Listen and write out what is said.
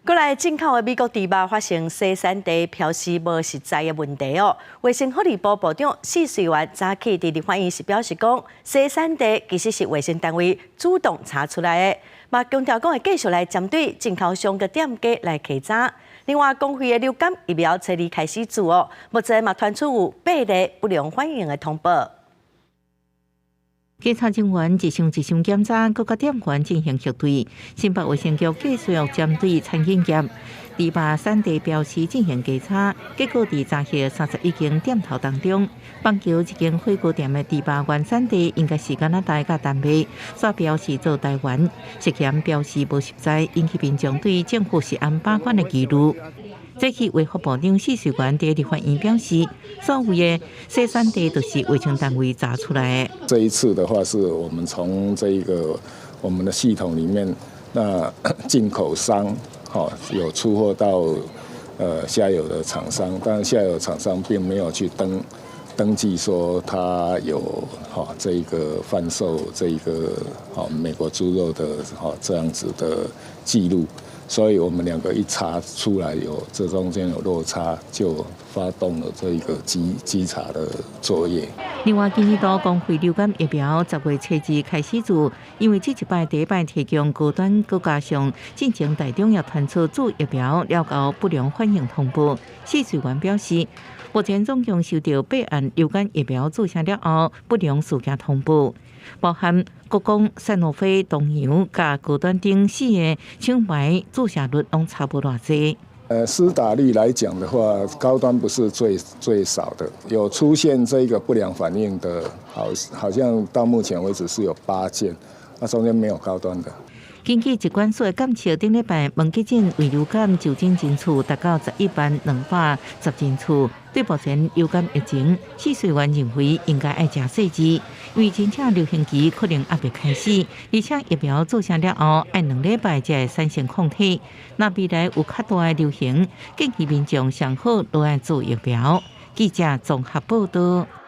過來進口的美國豬肉發生生產地標示無實在的問題哦。衛生福利部部長謝瑞元早起佇立法院是表示講，生產地其實是衛生單位主動查出來的，嘛強調講會繼續來針對進口商佮店家來稽查。另外，公費的流感疫苗初二開始注哦，目前嘛傳出有八例不良反應的通報。檢查人員一箱一箱檢查，閣佮店員進行核對。新北衛生局繼續針對餐飲業豬肉產地標示進行稽查，結果佇查核31間店頭當中，板橋一間火鍋店的豬肉原產地應該是加拿大佮丹麥，煞標示做台灣，涉嫌標示無實在，引起民眾對政府食安把關的疑慮。早起衛福部長謝瑞元佇立法院表示，所謂的生產地都是衛生單位查出來的。這一次的話，是我們從這一個我們的系統裡面，那進口商哈有出貨到下游的廠商，但下游廠商並沒有去登記說他有哈這一個販售這一個哈美國豬肉的哈這樣子的記錄。所以我們兩個一查出來有這中間有落差，就發動了這一個稽查的作業。另外，今年度公費流感疫苗10月初二開始注，因為這一擺第一擺提供高端，閣加上進前台中也傳出注疫苗了後不良反應通報。謝瑞元表示，目前總共收到八案流感疫苗注射了後不良事件通報，包含國光、賽諾菲、東洋佮高端等四個廠牌注射率攏差無偌濟。施打率來講的話，高端不是最最少的，有出現這個不良反應的，好像到目前為止是有八件，那中間沒有高端的。根據疾管署的監測，頂禮拜問急診為流感就診人次達到110,210人次。對目前流感疫情，謝瑞元認為應該愛誠細緻，因為真正流行期可能猶未開始，而且疫苗注射了後愛2禮拜才會產生抗體。若未來有較大的流行，建議民眾上好都愛注疫苗。記者綜合報道。